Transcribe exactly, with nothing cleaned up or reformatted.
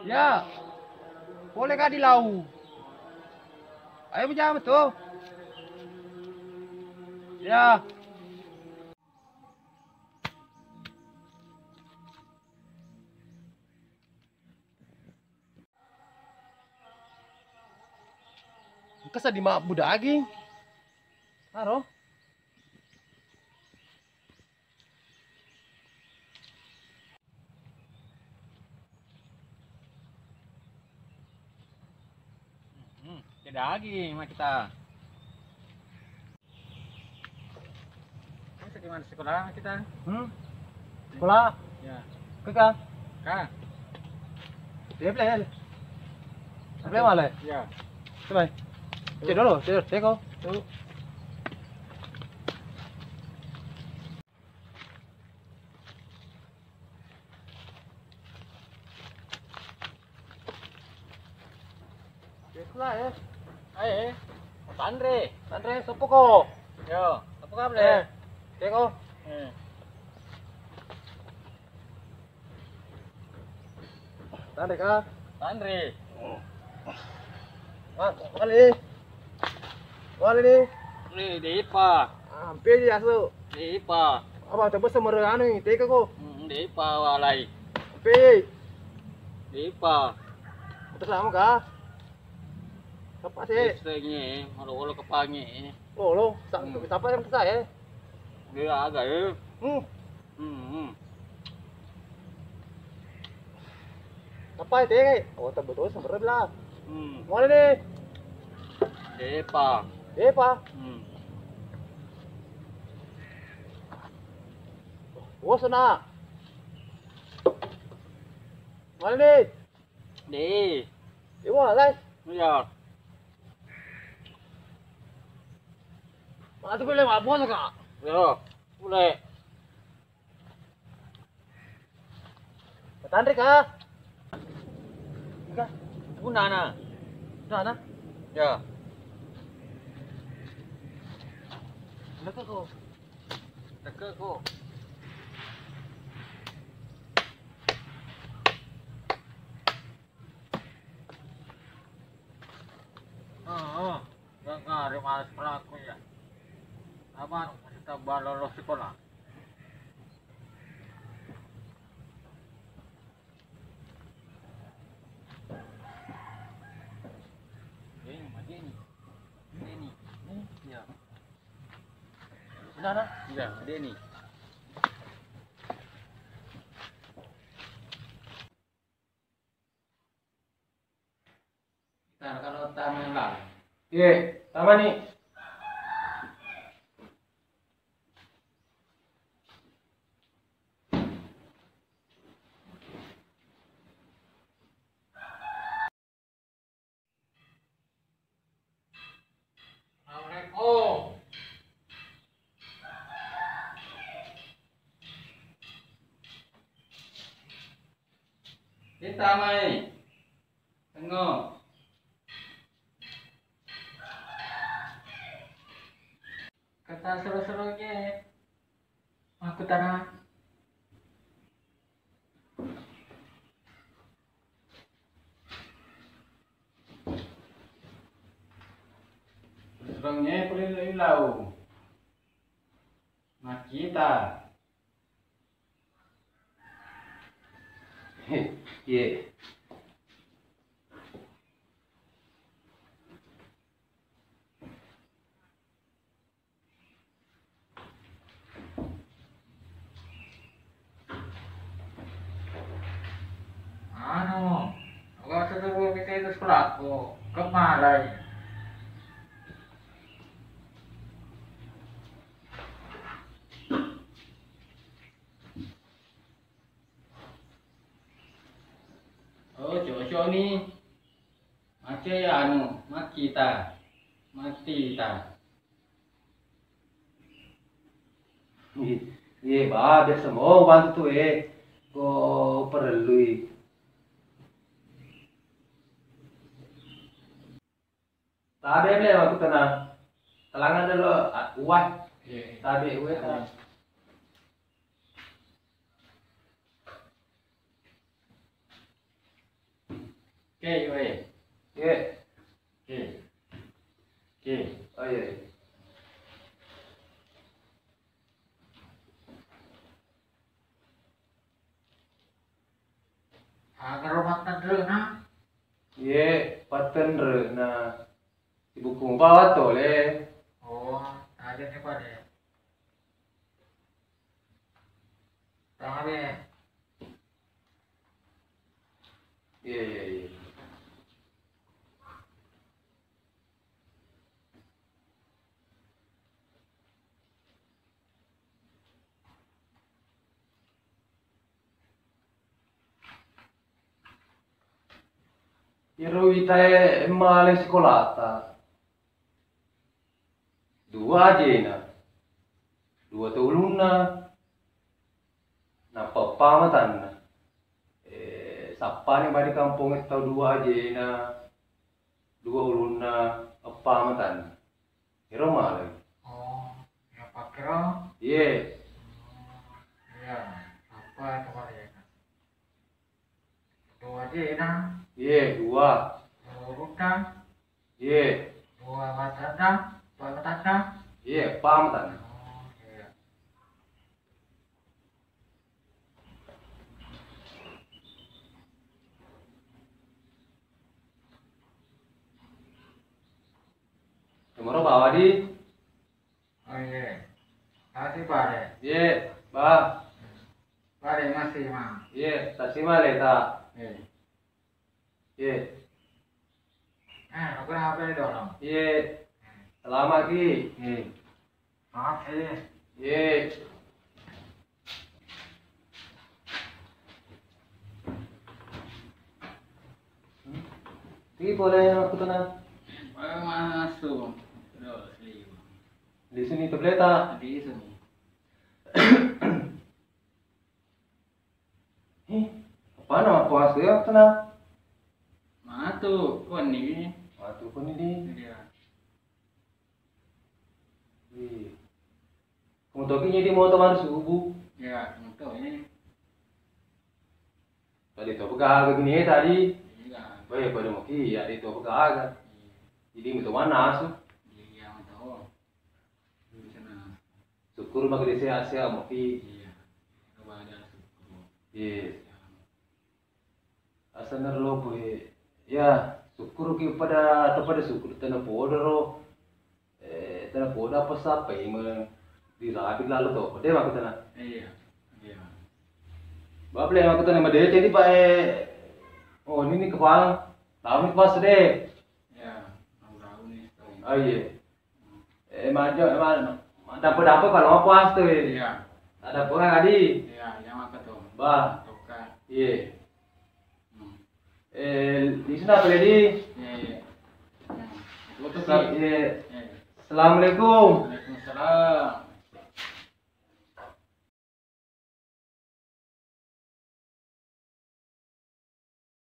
Ya. Pole ka di lau. Ayo mujama to. Ya. Engka seddi mabbu daging. Aro. Hmm, ke daging mah kita. Bisa di mana sekolah kita? Hmm? Sekolah? Ya. Ke ka? Ka. Dia play. Play mana? Ya. Coba. Cek dulu, cek, cek kok. Tuh. Ae, tanre. Tanre, sopo ko? Yo, sopo ka, Bre? Eh, ceko. Eh. Tanre ka? Tanre. Ah, kali. Wale ni. Ni, depa. Ampe di asu. Depa. Apa coba semere anu ni, teka ko. Hmm, depa walai. Ampe. Depa. Terus sama ka? Sapa sih? Isengnge, olo-olo kepange. Olo, sa-, hmm. Sapa yang saya? Dia aga, eh. Hmm. Hmm, hmm. Apa itu, eh? Oh, tebbetul sebenarnya lah. Hmm. Mana nih? Depa. Depa? Hmm. Oh, sana. Mana nih? Deh. Iwa, lai. Iya. Matu pile mabon ka? Yo, pule. Tanre ka? Ka? Gunana. Gunana? Ya. Leka ko. Leka ko. Oh, oh. Nggak ngare males pelaku ya. Aman, masih tambah lolos sekolah. Ini, ini. Ini. Ini, ya. Udah, udah. Iya, ini. Nah, kalau taman lah. Iya, taman nih. Assalamualaikum. Kita mai. Tengo. Kata seru-serunya. Aku tanah. Sebenarnya perlu ilau. Nah, kita. Iya. Anu, waktu itu kita itu sekolah, kok kemarin. Oh, cocok nih. Macca ya anu, makkita. Mattita. Iye, ba, biasa mo bantu tu, eh. Ko perellui. Tabe le waktu tena. Telangan dulu, ah, uwai. Tabe' we ta. Oke, we. Ye. Oke. Oke. Oh, iya, iya. Aga ro pattenre'na? Ye, pattenre'na. Sibukku mubawa tole. Oh, aja ni pade. Tama be. Iya, iya, iya. Iyaro witae male sikolata, dua ajena, dua to ulunna, nappa eppa matanna. Eh, sappani madi kampongnge tau dua ajena, dua ulunna, eppa matanna. Ero male. Oh, iya pakkero? Iye. Oh, iya. Apa itu kali ya? Dua ajena. Iye, dua. Dua ulunna. Iye. Dua matanna, eppa matanna. Iye, eppa matanna. Oh, iya. Tomaro bawa di. Oh, iya. Kasih, Pak, deh. Iye, ba. Pak, deh, masih, Mang. Iye, kasih male ta. Iya. Iye. Eh, aku H P dong. Iye. Selamat ki. Iye. Maaf, iye. Iye. Ti pole aku tenang. Masuk. Terus, iya. Di sini tu boleh tak? Di sini. Ih, apana mappuasa ya, tenang. Matu, koni. Matu, koni di. Iya. Iya. Kamu toki jadi moto mari subuh. Iya, kamu tahu ini. Tadi to gaga gini tadi. Iya. Weh, pada mau ki, ya, itu gaga. Iya. Jadi, mau mana asu? Iya, mau tahu. Sukkuru maka de sehat-sehat moki. Iya. Kepada sukkuru. Iya. Asenna ro loko e. Ya, sukkuru ki pada, pada sukkuru tena podo ro. Eh, tena podo apa sapa ime dirapi lalo to. De maka tena. Iya. Iya. Bable maka tena madece di, Pak, eh. Oh, ini nih kepala. Tahu nih pas deh. Ya, tahu-tahu nih. Oh, iya. Eh, majo, eh, ma-, ma-, dampo-dampo kalau apa astu, eh. Iya. Ada apa kali? Iya, iya, maka tuh. Bah. Toka. Iya. Hmm. Eh, di sini apa lagi? Iya, iya. Hmm. Tutup, Sa-, iya. Iya. Assalamualaikum. Waalaikumsalam.